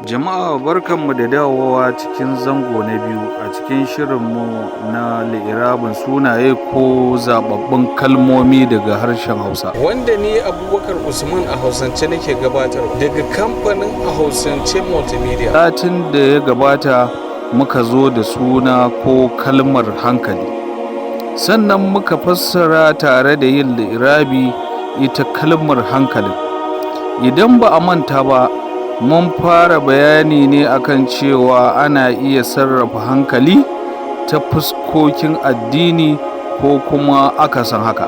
Jama'a, barkanmu da dawowa cikin zango na biyu a cikin shirinmu na li'irabin sunaye ko zababbun kalmomi daga harshen Hausa. Wanda ni Abubakar Usman a Hausance nake gabatarwa daga kamfanin A Hausance Multimedia. Satin da ya gabata muka zo da suna ko kalmar hankali. Sannan muka fassara tare da yin li'irabi ita kalmar hankalin. Idan ba a manta ba, mun fara bayani ne akan cewa ana iya sarrafa hankali ta fuskokin addini ko kuma akasin haka.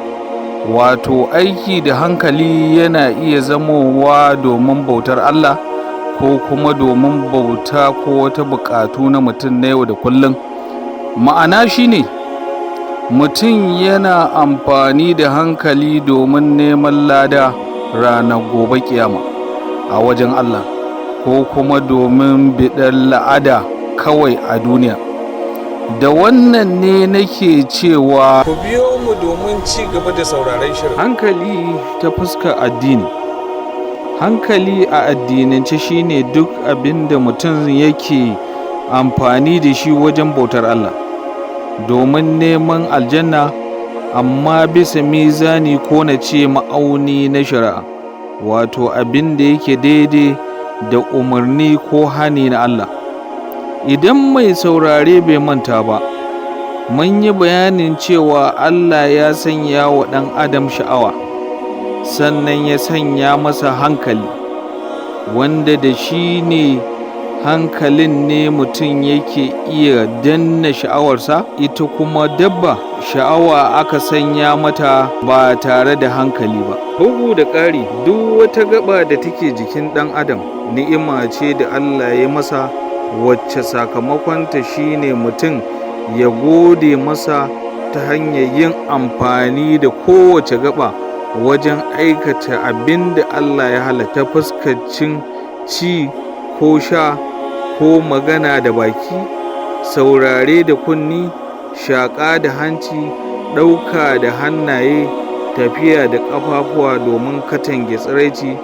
Wato aiki da hankali yana iya zamowa domin bautar Allah ko kuma domin bauta ko wata buƙatu na mutum na yau da kullum. Ma'ana shine mutum yana amfani da hankali domin neman lada ranar gobe kiyama a wajen Allah, ko kuma domin biɗar la'ada kawai a duniya. Da wannan ne nake cewa Ku biyo mu domin ci gaba da sauraron shirin. Hankali ta fuskar addini. Hankali a addinance shine duk abin da mutum yake amfani da shi wajen bautar Allah domin neman aljanna, amma bisa mizani ko na ce ma'auni na shari'a, wato abin da yake daidai da umarni ko hani na Allah. Idan mai saurare bai manta ba, mun yi bayanin cewa Allah ya sanya wa ɗan adam sha'awa, sannan ya sanya masa hankali, wanda da shi ne hankalin ne mutum yake iya danne sha'awarsa. Ita kuma dabba, sha'awa aka sanya mata ba tare da hankali ba. Bugu da ƙari, duk wata gaba da take jikin ɗan adam ni'ima ce da Allah ya masa, wacce sakamakonta shine mutum ya gode masa ta hanyar yin amfani da kowace gaba wajen aikata abin da Allah ya halatta, fuskacin ci ko sha ko magana da baki, saurare da kunni, shaƙa da hanci, ɗauka da hannaye, tafiya da ƙafafuwa domin katange tsiraici,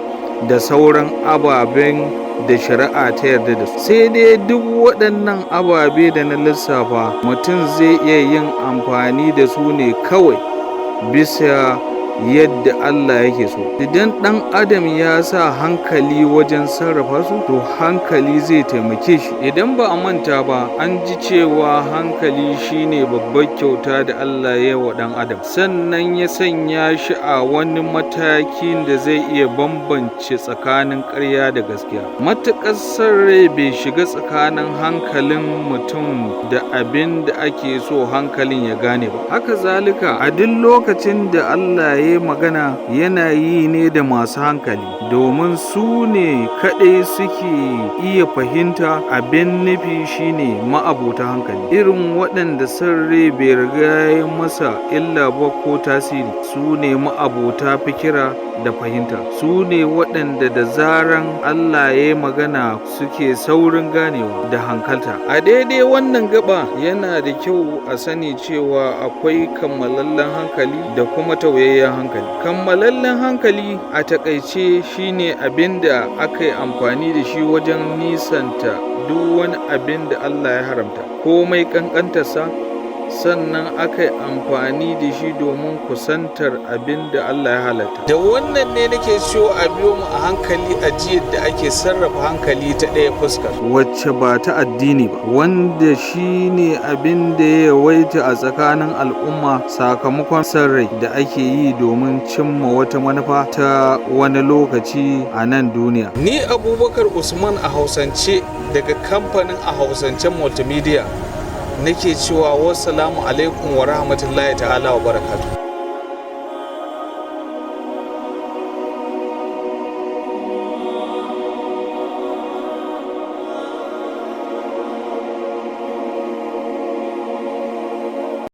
da sauran ababen da shari'a ta yarda da su. Sai dai duk waɗannan ababe da na lissafa, mutum zai iya yin amfani da su ne kawai bisa yadda Allah yake so. Idan ɗan adam ya sa hankali wajen sarrafa su, to hankali zai taimake shi. Idan ba a manta ba, an ji cewa hankali shine babbar kyauta da Allah ya yi wa ɗan adam, sannan ya sanya shi a wani matakin da zai iya bambance tsakanin ƙarya da gaskiya, matuƙar son rai bai shiga tsakanin hankalin mutum da abin da ake so hankalin ya gane ba. Haka zalika, a duk lokacin da Allah ya yi magana, yana yi ne da masu hankali, domin su ne kaɗai suke iya fahimta. Abin nufi shine ma'abota hankali, irin waɗanda son rai bai riga ya masa illa ba ko tasiri, su ne ma'abota fikira da fahimta, su ne waɗanda da zaran Allah ya yi magana suke saurin ganewa da hankalta. A daidai wannan gaba, yana da kyau a sani cewa akwai kammalallen hankali da kuma tauyayyen hankali. Kammalallen hankali a takaice shine abin da aka yi amfani da shi wajen nisanta duk wani abin da Allah ya haramta, komai ƙanƙantarsa, sannan aka yi amfani da shi domin kusantar abin da Allah ya halatta. Da wannan ne nake so a biyo mu a hankali a ji yadda ake sarrafa hankali ta ɗaya fuskar, wacce ba ta addini ba, wanda shi ne abin da ya yawaita a tsakanin al'umma sakamakon son rai da ake yi domin cimma wata manufa ta wani lokaci a nan duniya. Ni Abubakar Usman a Hausance daga kamfanin A Hausance Multimedia nake cewa wassalamu alaikum wa rahmatullahi ta'ala wa barakatuh.